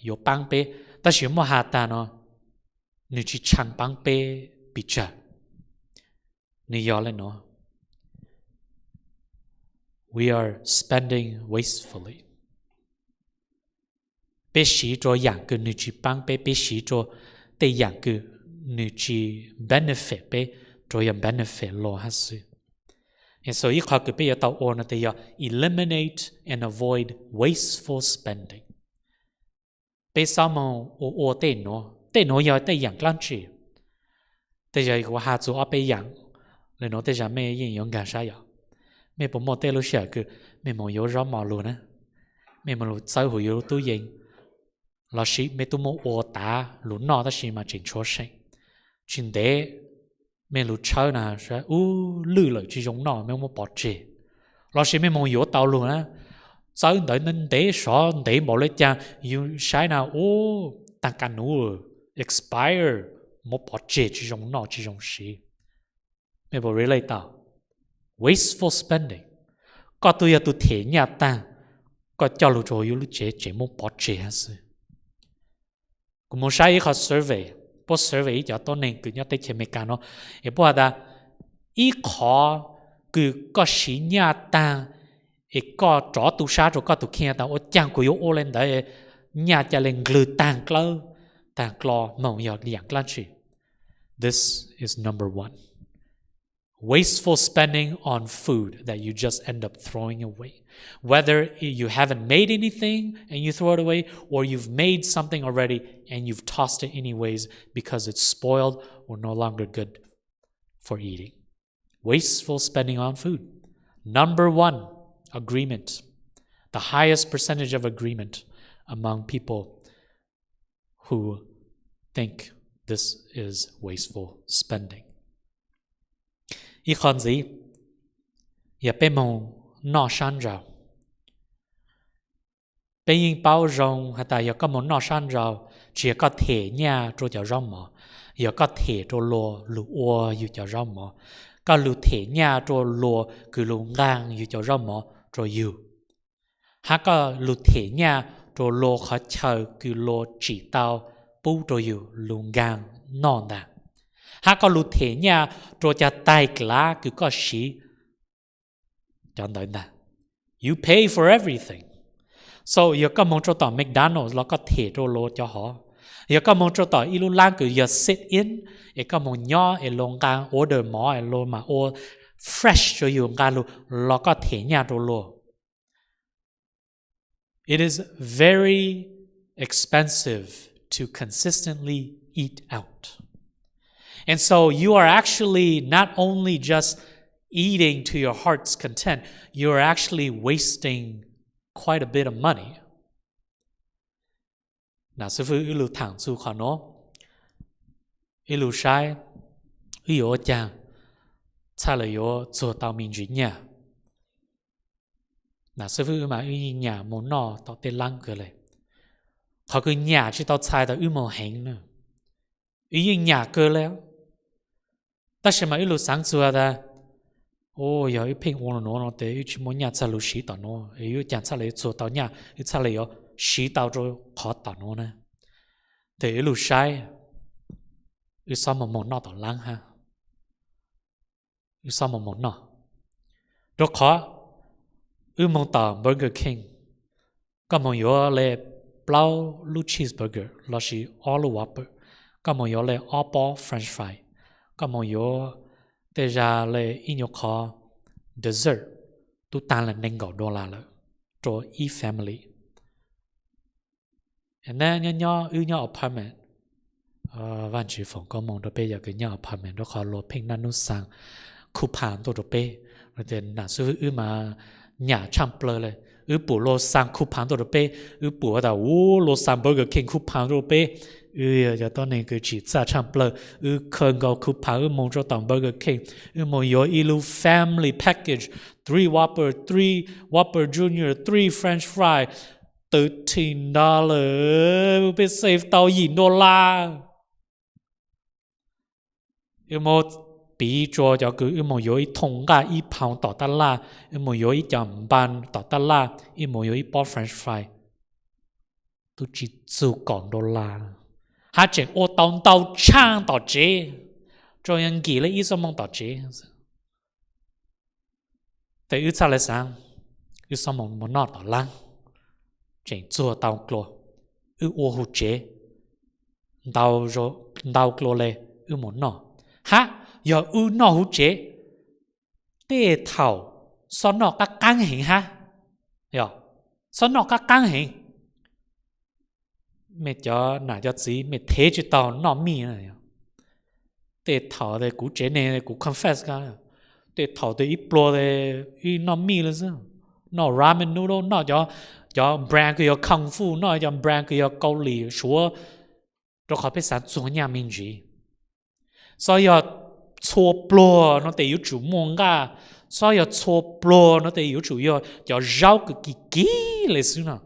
yuav paab peb, tab sis muaj has tas no nwg tsis tshee paab peb pes tsawg. Nwg yog le nuav, we are spending wastefully. Peb siv rua yaam kws nwg tsis paab peb, peb siv rua tej yaam kws nwg tsis benefit peb, rua yog benefit luas hab xwb. So ib qhov kws peb yuav tau ua no tes yog eliminate and avoid wasteful spending. Peb xob moog ua ua tej nuav, tej nuav yog tej yaam dlaab tsi? Tej zag kuv has txug ob peb yaam le nuav, tej zag mej yeej yuav nkaag sab yom. Mej puas muaj tej lub sij hawm kws mej moog yuav zaub mov lug na, mej moog lug txawb huv yug lub tub yees, lossis mej tub muab ua tav lug noj tab sis mas tseem tshuav seem, tsis ntev mej lug tshawb na, ub, lwj lawm tsis zoo noj, mej muab pov tseg. Lossis mej moog yuav tau lug na, txawb ntawd ntev sov ntev npaum le caag, yug saib na, ub, taag ka nuv, expire, muab pov tseg tsis zoo noj tsis zoo siv. Mej puas relate tau? Wasteful spending. Koj tug yog tug them nyaj taag, koj coj lug rua huv yug lub tsev tseem muab pov tseg hab xwb. Kuv moog saib ib qho survey, puab survey ib cov tuab neeg kws nyob teb chaws Amelikas nuav, es puab has tas ib qhov kws koj siv nyaj taag, es koj rov tu sab rua koj tug kheej tas ua caag kuv yuav ua le ntawd, nyaj ca le nqlwg taag dlawb, taag dlo, moog yog yaam dlaab tsi? This is number one. Wasteful spending on food that you just end up throwing away. Whether you haven't made anything and you throw it away, or you've made something already and you've tossed it anyways because it's spoiled or no longer good for eating. Wasteful spending on food. Number one, agreement. The highest percentage of agreement among people who think this is wasteful spending. Ib qho ntxiv, yog peb moog noj sab nraud. Peb yeej paub zoo has tas yog koj moog noj sab nraud, tsis yog koj them nyaj rua cov zaub mov, yog koj them rua luas lug ua yug cov zaub mov, koj lug them nyaj rua luas kws lug nqaa yug cov zaub mov rua yug, hab koj lug them nyaj rua luas qhov chaw kws luas tsim tau pub rua yug lug nqaa noj ntag, hab koj lug them nyaj rua cov taig klav kws koj siv cov ntawd ntag. You pay for everything. So yog koj moog rua tom McDonald's los koj them rua luas cov hov, yog koj moog rua tom ib lub laab kws yog sit-in, es koj moog nyob es luas nqaa order mov es luas mam ua fresh rau yus nqa lug los koj them nyaj rau luag. It is very expensive to consistently eat out. And so you are actually not only just eating to your heart's content, you are actually wasting quite a bit of money. Nam xib fwb wb lug thaam txug qhov nuav, wb lug saib wb yuav ua caag txhaj le yuav txuag tau me ntsis nyaj. Nam xib fwb wb mas wb yeej nyam moog noj tom tej laab kawg le. Qhov kws nyam tsi tau txhais tas wb moog heev na, wb yeej nyam kawg le. Tab sis mas wb lug xaav txug tas, yog wb pheej ua nuav no tes wb tsi muaj nyaj txhaj lug siv tom nuav, wb caag txhaj le yuav txuag tau nyaj, wb txhaj le yuav siv tau rau qhov tom nuav na. Tes wb lug saib, wb xob moog moog noj tom laab hab. Wb xob moog moog noj, rau qhov wb moog tom Burger King, koj moog yuav le plaub lub cheeseburger lossis ob lub Whopper, koj moog yuav le ob pob French fry, koj moog yuav tej zag le ib nyuag qhov dessert, tub taag le neeg nkaum dollar lawm rau ib family. Nyob nyob wb nyob apartment, Vaajtswv foom koob moov rau peb cov kws nyob apartment, rau qhov luag pheej naj nub xaa coupon tuaj rau peb. Nam xib fwb wb mas nyam tshaaj plawg le, wb pum luag xaa coupon tuaj rau peb, wb pum tas ua luag xaa Burger King coupon tuaj rau peb, wb yog cov tuab neeg kws tsim txaj tshaaj plawg, wb khaws nkaus coupon wb moog rau tom Burger King, wb moog yuav ib lub family package, three Whopper, three Whopper Junior, three French fry, thirteen dollar, peb save tau yim dollar. Wb muab piv rua cov kws wb moog yuav ib thooj nqaj ib pound tom taj laj, wb moog yuav ib co npan tom taj laj, wb moog yuav ib pob French fry, tub tsi txug kaum dollar, hab tseem ua tau ntau tshaaj tom tsev, rua yog nkim le ib xuab moos tom tsev. Tes wb txhaj le xaav, wb xob moog moog noj tom laab, tseem txuag tau dlua, wb ua huv tsev ntau dlua le wb moog noj. Hab yog wb noj huv tsev, tej thaum xob noj qaab qaab heev hab, xob noj qaab qaab heev. Mej cov nam cov txiv mej thev tsi tau noj mij. Tej thaum tes kuv tsev neeg kuv confess, tej thaum tes ib pluag tes wb noj mij le xwb, noj ramen noodle, noj cov brand kws yog kung fu, noj cov brand kws yog Kaus Lim, Suav, rua qhov peb xaav txuag nyaj me ntsis. Xob yog txhua pluag no tes yuav tsum muaj nqaj, xob yog txhua pluag no tes yuav tsum yog cov zaub kws kim kim le xwb no.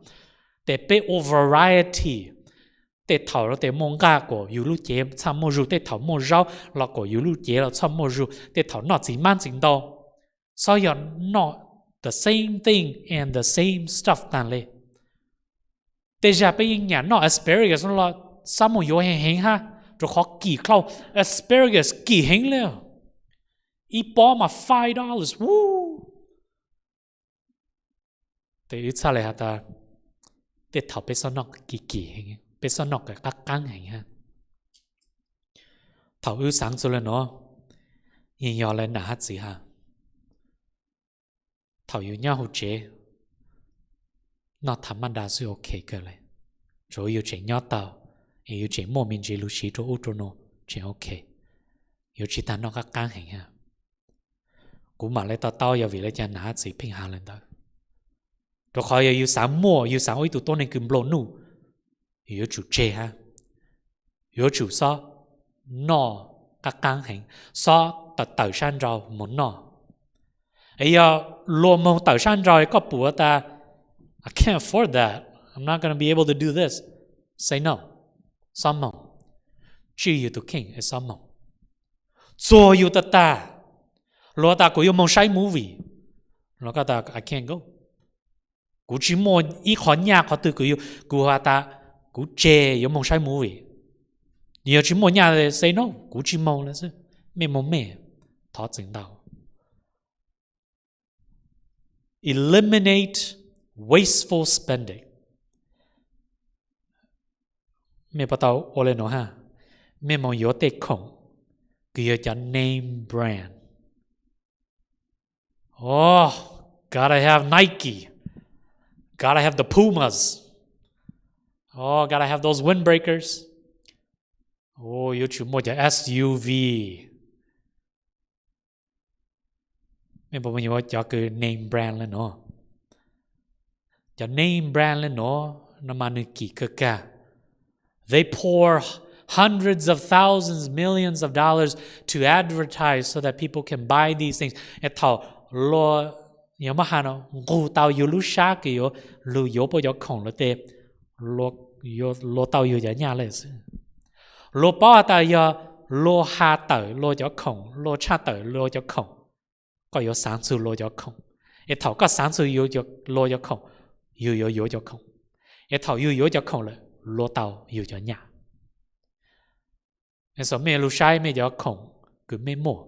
Tes peb ua variety, tej thaum no tes muaj nqaj kuas yug lub cev txhaj muaj zug, tej thaum muaj zaub los kuas yug lub cev los txhaj muaj zug, tej thaum noj txiv hmab txiv ntoo. Xob yog noj the same thing and the same stuff taag le. Tej zag peb yeej nyam noj asparagus los xob moog yuav heev heev hab, rua qhov kim dlua, asparagus kim heev le, ib pob mas five dollars. Tes wb txhaj le has tas, tej thaum peb xob noj kim kim heev, peb xob noj qaab qaab heev hab. Thaum wb xaav txug le nuav, yeej yog le nam hab txiv has, thaum yus nyob huv tsev, noj tham maj da xwb ok kawg le, tsuav yus tseem nyob tau, es yus tseem muaj me ntsis lug siv rua ub rua nuav tseem ok, yuav tsi taag noj qaab qaab heev hab. Kuv mam le to taub yog vim le caag nam hab txiv pheej has le ntawd. Rua qhov yog yus xaav muaj, yus xaav ua ib tug tuab neeg kws nplua nuj, yus yuav tsum tseg hab, yuav tsum xob noj qaab qaab heev, xob tawm tawm sab nrau moog noj. Es yog luag moog tawm sab nrau koj pum tas, I can't afford that, I'm not gonna be able to do this, say no, xob moog. Tswj yus tug kheej, xob moog. Txuag yus tag tag, luag tas kuv yuav moog saib movie, los koj tas I can't go, kuv tsi muaj ib qho nyaj qhov twg kws yug kuv has tas kuv tseg yuav moog saib movie. Yog tsi muaj nyaj say no, kuv tsi moog le xwb, mej moog mej, thov txim ntau. Eliminate wasteful spending. Mej puas tau ua le nuav hab? Mej moog yuav tej khoom kws yog cov name brand, Oh, gotta have Nike. Gotta have the Pumas. Oh, gotta have those windbreakers. Oh, yuav tsum muaj cov S U V. Mej puas muaj yuav cov kws name brand le no? Cov name brand le no, no mas nwg kim kawg kag. They pour hundreds of thousands, millions of dollars to advertise so that people can buy these things. Es thaum luag, yog muab has no, nqug tau yug lub sab kws yuav lug yuav puab cov khoom lawm tes, luag tau yug cov nyaj le xwb. Luag paub has tas yog luag has tawm luag cov khoom, luag tshaj tawm luag cov khoom, koj yuav xaav txug luag cov khoom. Es thaum koj xaav txug luag cov khoom, yug yuav yuav cov khoom. Es thaum yug yuav cov khoom lawm, luag tau yug cov nyaj. Es mej lug saib mej cov khoom kws mej muaj,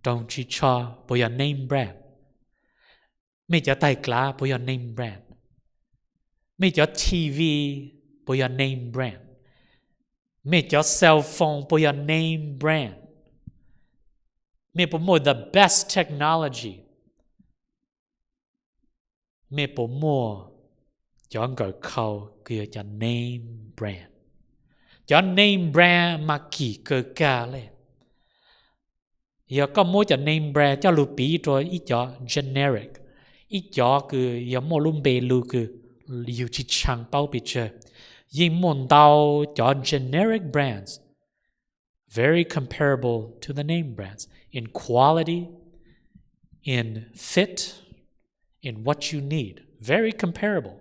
roog tsis tsho puas yog name brand? Mej cov taig dlav puas yog name brand? Mej cov T V puas yog name brand? Mej cov cell phone puas yog name brand? Mej puas muaj the best technology? Mej puas muaj cov nkawm khau kws yog cov name brand? Cov name brand mas kim kawg kag le. Yog koj muab cov name brand coj lug piv rua ib cov generic, ib cov kws yog muaj lub npe lug kws yug tsis tshee paub pes tsawg, yeej muaj ntau cov generic brands very comparable to the name brands in quality, in fit, in what you need. Very comparable.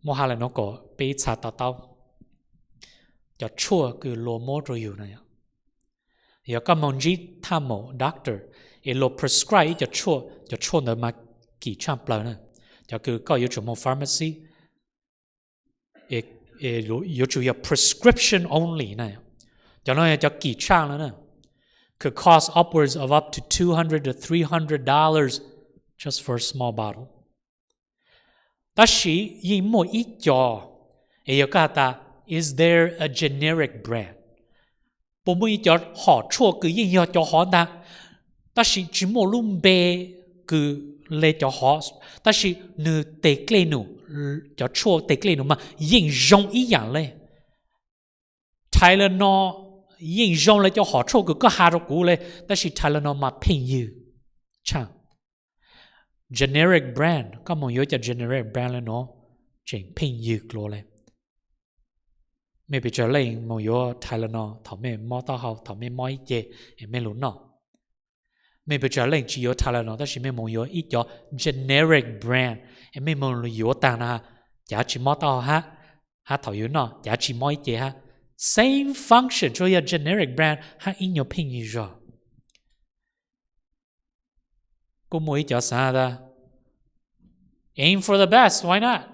Muab has le nuav kom peb txhaj to taub cov tshuaj kws luag muab rua yug na. Yog koj moog ntsib thaj maum doctor es luag prescribe ib cov tshuaj, cov tshuaj ntawd mas kim tshaj plaws na. Cov kws koj yuav tsum moog pharmacy, yuav tsum yog prescription only na. Cov no yog cov kim tshaj lawm na. Could cost upwards of up to two hundred to three hundred dollars just for a small bottle. Tab sis yeej muaj ib co, es yog koj has tas, is there a generic brand? Puas muaj ib cov hom tshuaj kws yeej yog cov hov ntag, tab sis tsis muaj lub npe kws le cov hov, tab sis nwg teg dlej num, cov tshuaj teg dlej num mas yeej zoo ib yaam le. Tylenol yeej zoo le cov hom tshuaj kws koj has rua kuv le, tab sis Tylenol mas pheej yws tshaj. Generic brand, koj moog yuav cov generic brand le nuav tseem pheej yws dlua le. Mej pes tsawg leej moog yuav Tylenol thaum mej mob taub hau, thaum mej mob ib ce es mej lug noj? Mej pes tsawg leej tsis yuav Tylenol tab sis mej moog yuav ib cov generic brand es mej moog lug yuav taag na, cav tsis mob taub hau hab, hab thaum yug noj cav tsis mob ib ce hab. Same function, tsuas yog generic brand hab ib nyuag pheej yws zog. Kuj muaj ib cov xaav tas, aim for the best, why not?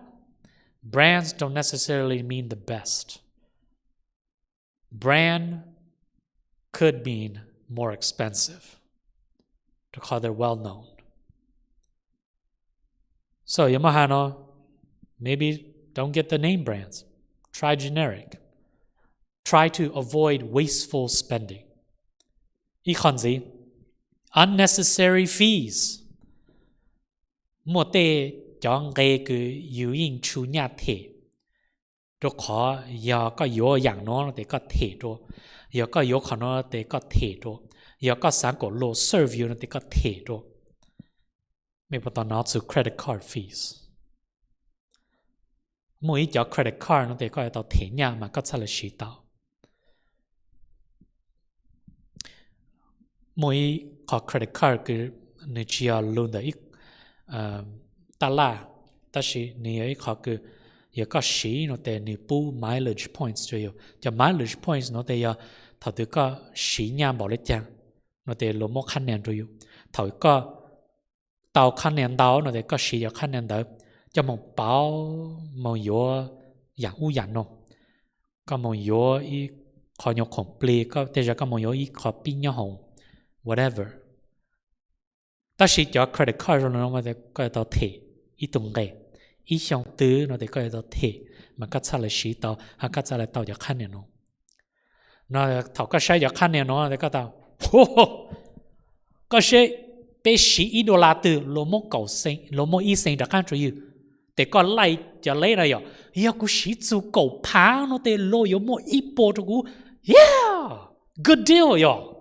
Brands don't necessarily mean the best. Brand could mean more expensive because they're well known. So yog muaj has no, maybe don't get the name brands. Try generic. Try to avoid wasteful spending. Ib qho ntxiv, unnecessary fees. Muaj tej cov nqe kws yus yeej tshu nyaj them, rua qhov yog koj yuav yaam nuav no tes koj them dua, yog koj yuav qhov nuav tes koj them dua, yog koj xaav kom luag serve yus no tes koj them dua. Mej puas tau nov txug credit card fees? Muaj ib cov credit card no tes koj yuav tau them nyaj mas koj txhaj le siv tau. Muaj ib qho credit card kws nwg tsis yog lug ntawm ib taj laj, tab sis nwg yog ib qho kws yog koj siv no tes nwg pub mileage points rua yus. Cov mileage points no tes yog thaum twg koj siv nyaj npaum le caag no tes luag muab qhab nias rua yus. Thaum koj tau qhab nias ntau no tes koj siv cov qhab nias ntawd coj moog pauv, moog yuav yaam ub yaam no, koj moog yuav ib qho nyuag khoom plig, tej zag koj moog yuav ib qho pib nyob hoom, whatever. Tab sis cov credit card zoo no koj yuav tau them ib tug nqe, ib xyoo twg no tes koj yuav tau them mas koj txhaj le siv tau hab koj txhaj le tau cov qhab nias no. No thaum koj saib cov qhab nias no tes koj tas, Koj saib, peb siv ib dollar twg luag muab ib xees rov qab rau yus. Ces koj laij cov leb no yog, yog kuv siv txug kaum phav no ces luag yuav muaj ib puas rau kuv. Yeah, good deal yog.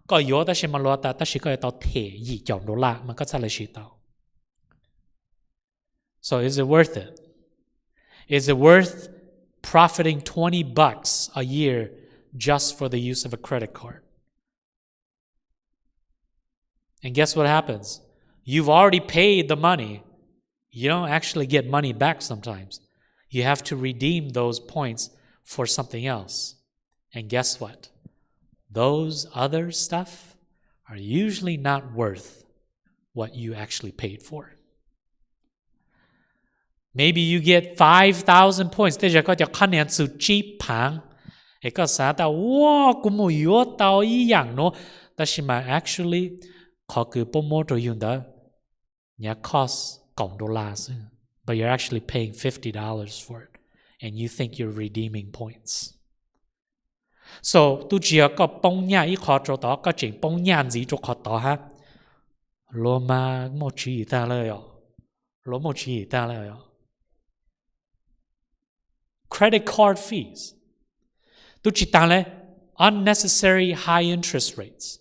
Koj yuav tab sis mas luag tas, tab sis koj yuav tau them yim caum dollar mas koj txhaj le siv tau. So is it worth it? Is it worth profiting twenty bucks a year just for the use of a credit card? And guess what happens? You've already paid the money. You don't actually get money back sometimes. You have to redeem those points for something else. And guess what? Those other stuff are usually not worth what you actually paid for. Maybe you get five thousand points, tej zaum koj cov qhab nias txug tsib phaav, es koj xav tas, ua, kuv mus yuav tau ib yaam nuav, tab sis mas actually qhov kws puab muab rau yug ntawd, nyav cost kaum dollar xwb, but you're actually paying fifty dollars for it, and you think you're redeeming points. So tub tsi yog koj poob nyaj ib qho rau tod, koj tseem poob nyaj ntxiv rau qhov tod hab, luag mas muaj tswv yim tag lawm, luag muaj tswv yim tag lawm. Credit card fees, tub tsi taag le, unnecessary high interest rates.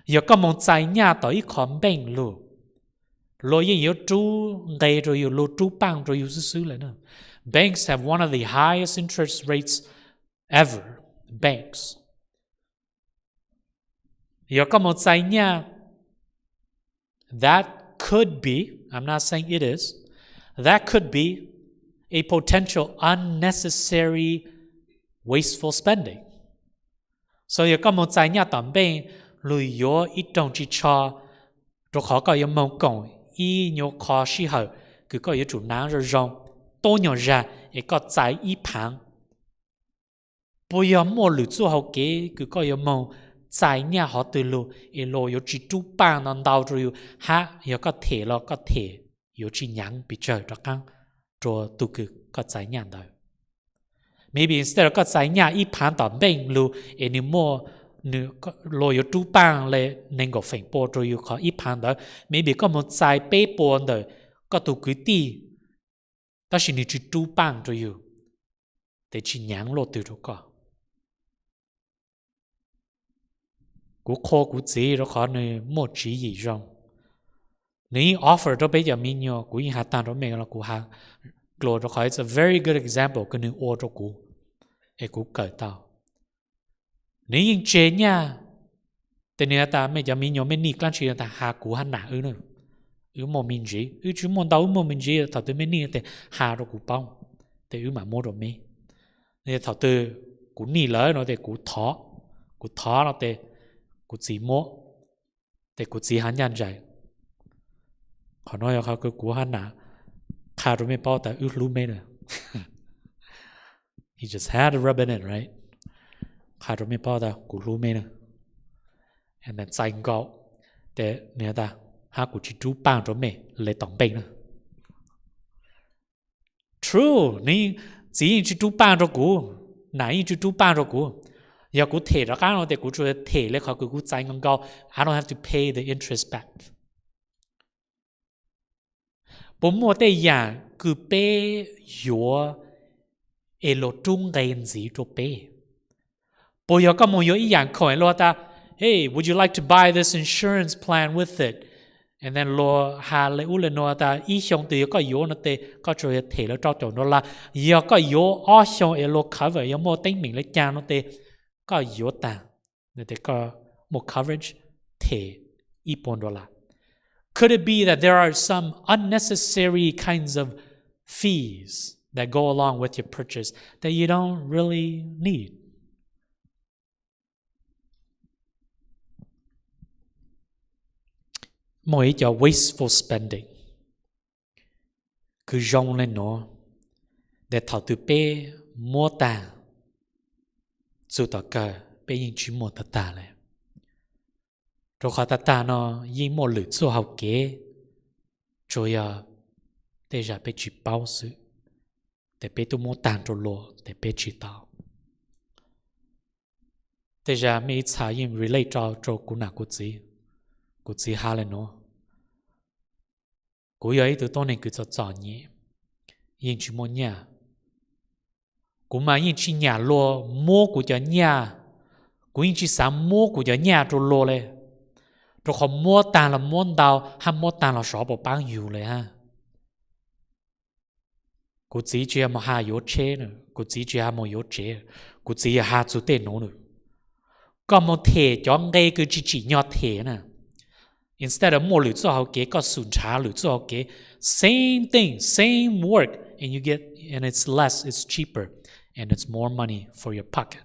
Yog koj moog txais nyaj tom ib qho npeej lug, luag yeej yuav rub nqe rau yug, luag rub paaj rau yug xwb xwb lawm na. Banks have one of the highest interest rates ever. Banks. Yog koj moog txais nyaj, that could be, I'm not saying it is, that could be a potential unnecessary wasteful spending. So yog koj moog txais nyaj tom npeej lug yuav ib rooj tsi tsho, rau qhov koj yuav moog koom ib nyuas qho sij hawm kws koj yuav tsum naav zoo zoo, tuab nyuas zag es koj txais ib phaav, puas yog muaj lwm txuj hau kev kws koj yuav moog txais nyaj hov twg lug es luag yuav tsi rub paaj ntau ntau rau yug hab yog koj them los koj them yuav tsi nyaav pes tsawg rov qaab rua tug kws koj txais nyaj ntawd. Maybe instead of koj txais nyaj ib phaav tom npeej lug es nwg muaj, luag yuav rub paaj le neeg nkaum feem pua rau yug qhov ib phaav ntawd, maybe koj moog txais peb puas ntawm koj tug kwv tij, tab sis nwg tsi rub paaj rau yug, tes tsi nyaav luaj twg rau koj. Kuv qhuas kuv txiv rau qhov nwg muaj tswv yim zoo. Nwg yeej offer rau peb cov me nyuam, kuv yeej has taag rau mej los kuv has dlua rau qhov it's a very good example kws nwg ua rau kuv, es kuv kawm tau. Nwg yeej tseg nyaj, tes nwg has tas mej cov me nyuam mej nij dlaab tsi tas has kuv hab nam wb, wb muaj me ntsiv, wb tsi muaj ntau wb muaj me ntsiv, thaum twg mej nij tes has rau kuv paub, tes wb mam muab rau meb. Thaum twg kuv nij lawm no tes kuv thov, kuv thov no tes kuv txiv muab, tes kuv txiv has ncaj nraim. Qhov no yog qhov kws kuv hab nam qha rau mej paub tas wb hlub meb na. He just had to rub it in, right? Qha rau mej paub tas kuv hlub meb na. And then txais nkaus, tes nwg tas, hab kuv tsi rub paaj rau mej le tom npeej na. True, nwg txiv yeej tsi rub paaj rau kuv, nam yeej tsi rub paaj rau kuv. Yog kuv them rov qaab no tes kuv tsuas them le qhov kws kuv txais nkaus nkaus, I don't have to pay the interest back. Puas muaj tej yaam kws peb yuav es luag rub nqe ntxiv rua peb? Puas yog koj moog yuav ib yaam khoom es luag tas, hey, would you like to buy this insurance plan with it? And then luag has le ub le nuav tas ib xyoo twg yog koj yuav no tes koj tsuas yog them lawv rau caum dollar. Yog koj yuav ob xyoo es luag cover, yog muaj teeb meem le caag no tes koj yuav taag, tes koj muaj coverage them ib puas dollar. Could it be that there are some unnecessary kinds of fees that go along with your purchase that you don't really need? Muaj ib co wasteful spending kws zoo le nuav, tes thaum twg peb muab taag, txug tom kawg peb yeej tsi muaj tag tag le. Rua qhov tag tag no yeej muaj lwm txuj hau kev, tsuas yog tej zag peb tsi paub xwb, tes peb tub muab taag rua luag tes peb tsi tau. Tej zag mej ib txha yeej relate rau rua kuv nam kuv txiv. Kuv txiv has le nuav, kuv yog ib tug tuab neeg kws txom txom nyem, yeej tsis muaj nyaj. Kuv mas yeej tsis nyam luag muab kuv cov nyaj, kuv yeej tsis xav muab kuv cov nyaj rua luag le, rua qhov muab taag los muab ntau hab muab taag los xyov puas paab yug le hab. Kuv txiv tsis yog moog has yuav tsheb, kuv txiv tsis has moog yuav tsev, kuv txiv yog has txug tej nuav lawm. Koj moog them cov nqe kws tsis tsim nyog them na. Instead of muaj lwm txuj hauv kev, koj xum nrhav lwm txuj hauv kev, same thing, same work, and you get, and it's less, it's cheaper, and it's more money for your pocket,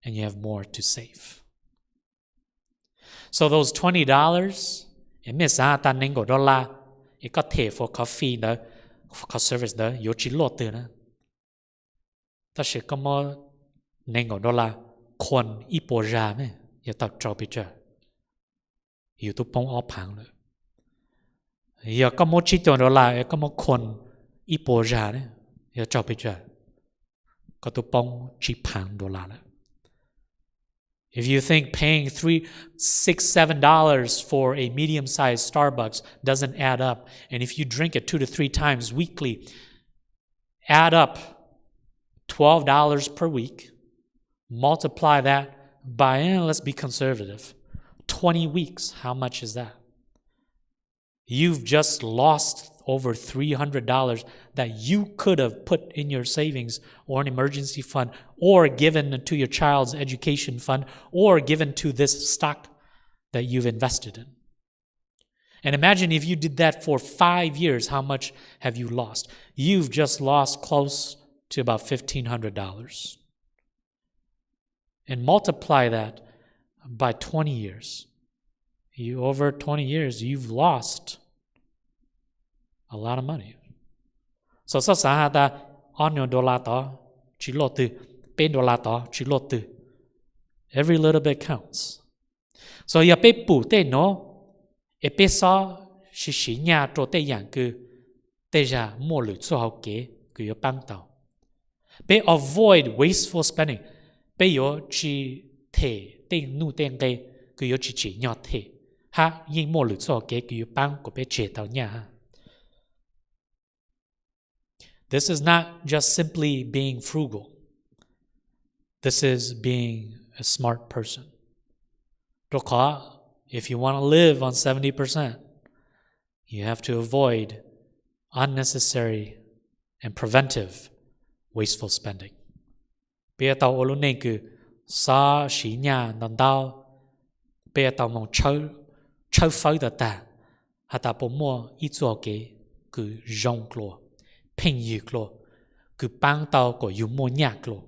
and you have more to save. So those twenty dollars, es mej xav has tas nees nkaum dollar, es koj them for coffee ntawd, for service ntawd yuav tsis luaj twg na. Tab sis koj muab nees nkaum dollar khuam ib puas zag ne, yog tau rau pes tsawg? Yus tub poob ob phaav lawm. Yog koj muab tsib caug dollar, koj muab khuam ib puas zag ne, yog tau pes tsawg? Koj tub poob tsib phaav dollar lawm. If you think paying three, six, seven dollars for a medium-sized Starbucks doesn't add up, and if you drink it two to three times weekly, add up twelve dollars per week, multiply that by, eh, let's be conservative, twenty weeks, how much is that? You've just lost over three hundred dollars that you could have put in your savings or an emergency fund or given to your child's education fund or given to this stock that you've invested in. And imagine if you did that for five years, how much have you lost? You've just lost close to about fifteen hundred dollars. And multiply that by twenty years. You, over twenty years, you've lost a lot of money. So xav xav has tas ob nyuag dollar tod tsis luaj twg, peb dollar tod tsis luaj twg. Every little bit counts. So yog peb pum tej nuav, es peb xob siv siv nyaj rua tej yaam kws tej zag muaj lwm txuj hauv kev kws yuav paab tau. Peb avoid wasteful spending, peb yuav tsis them tej nuj tej nqe kws yuav tsis tsim nyog them, hab yeej muaj lwm txuj hauv kev kws yuav paab kuas peb tseg tau nyaj hab. This is not just simply being frugal. This is being a smart person. Rua qhov, if you want to live on seventy percent, you have to avoid unnecessary and preventive wasteful spending. Peb yuav tau ua lub neej kws xob siv nyaj ntau ntau. Peb yuav tau moog tshawb fawb tag tag has tas puas muaj ib txuj hauv kev kws zoo dlua, pheej ywg dlua, kws paab tau kuas yug muaj nyaj dlua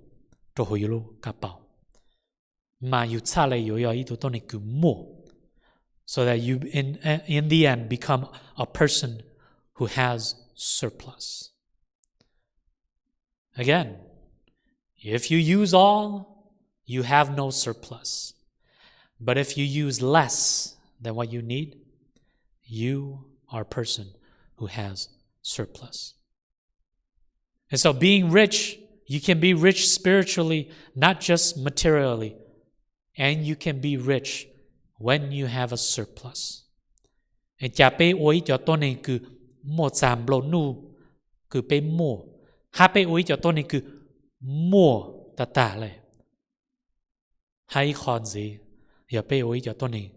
rua huv yug lub kab paug, mas yug txhaj le yuav yog ib tug tuab neeg kws muaj, so that you in, in the end become a person who has surplus. Again, if you use all, you have no surplus. But if you use less than what you need, you are a person who has surplus. And so being rich, you can be rich spiritually, not just materially, and you can be rich when you have a surplus. Cas peb ua ib cov tuab neeg kws muaj txag nplua nuj kws peb muaj, hab peb ua ib cov tuab neeg kws muaj tag tag le, hab ib qho ntxiv yog peb ua ib cov tuab neeg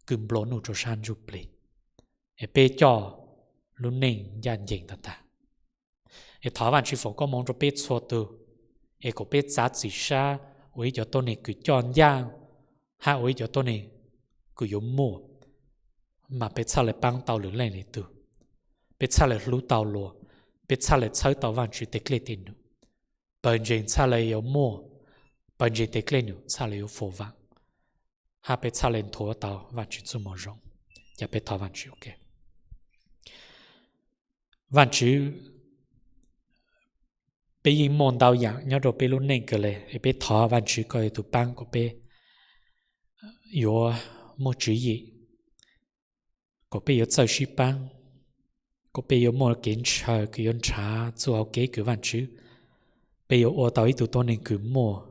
kws nplua nuj rua sab ntsuj plig, es peb coj lub neej ncaj ncees tag tag. Es thov Vaajtswv foom koob moov rua peb txhua tug, es kom peb txav txim sab ua ib cov tuab neeg kws coj ncaj, hab ua ib cov tuab neeg kws yuav muaj, mas peb txhaj le paab tau lwm leej lwm tug, peb txhaj le hlub tau luag, peb txhaj le txhawb tau Vaajtswv tej dlej tej num, pawg ntseeg txhaj le yuav muaj, pawg ntseeg tej dlej num txhaj le yuav fo vaam, hab peb txhaj le nthuav tau Vaajtswv txuj moo zoo. Cas peb thov Vaajtswv. Vaajtswv, peb yeej muaj ntau yaam nyob rua peb lub neej kawg le, es peb thov Vaajtswv koj yog tug paab kom peb yuav muaj tswv yim, kom peb yuav txawj sib paab, kom peb yuav muaj kev ntshaw kws yuav nrhav txuj hauv kev kws Vaajtswv, peb yuav ua tau ib tug tuab neeg kws muaj,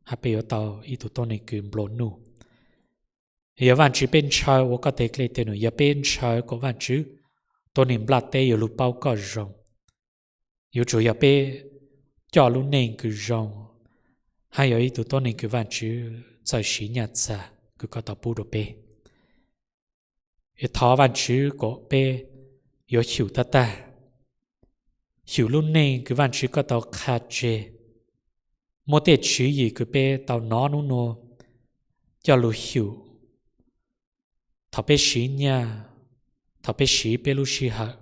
hab peb yuav tau ib tug tuab neeg kws nplua nuj. Yog Vajtswv peb ntshaw ua koj tej dej tej num, yog peb ntshaw kom Vajtswv tuab neeg nplaj teb yuav lug paub koj zoo. Yuav tsum yog peb coj lub neej kws zoo, hab yog ib tug tuab neeg kws Vajtswv txawj siv nyaj txag kws koj tau pub rua peb. Thov Vajtswv kom peb yuav xyum tag tag, xyum lub neej kws Vajtswv koj tau qha tseg, muab tej tswv yim kws peb tau nov nub nua coj lug xyum thaum peb siv nyaj, thaum peb siv peb lub sij hawm,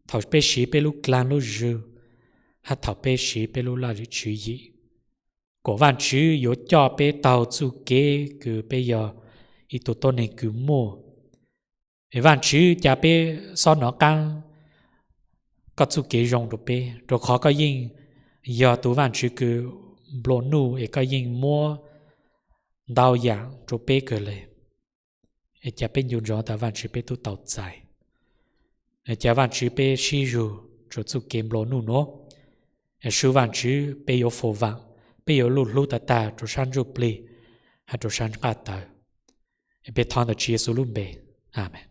thaum peb siv peb lub dlaag lub zug, hab thaum peb siv peb lub laj lim tswv yim, kom Vajtswv yuav coj peb taug txuj kev kws peb yog ib tug tuab neeg kws muaj. Vajtswv ca peb xob nov qaab koj txuj kev zoo rua peb, rua qhov koj yeej yog tug Vajtswv kws nplua nuj es koj yeej muab ntau yaam rua peb kawg le. Ca peb ncu ntsoov tas Vajtswv peb tub tau txais. Ca Vajtswv peb sib zug rua txuj kev nplua nuj nuav. Su Vajtswv peb yuav foob vaam, peb yuav lub hlub tag tag rua sab ntsuj plig hab rua sab nqaj tawv. Peb thov ntawm Tswv Yexus lub npe, amees.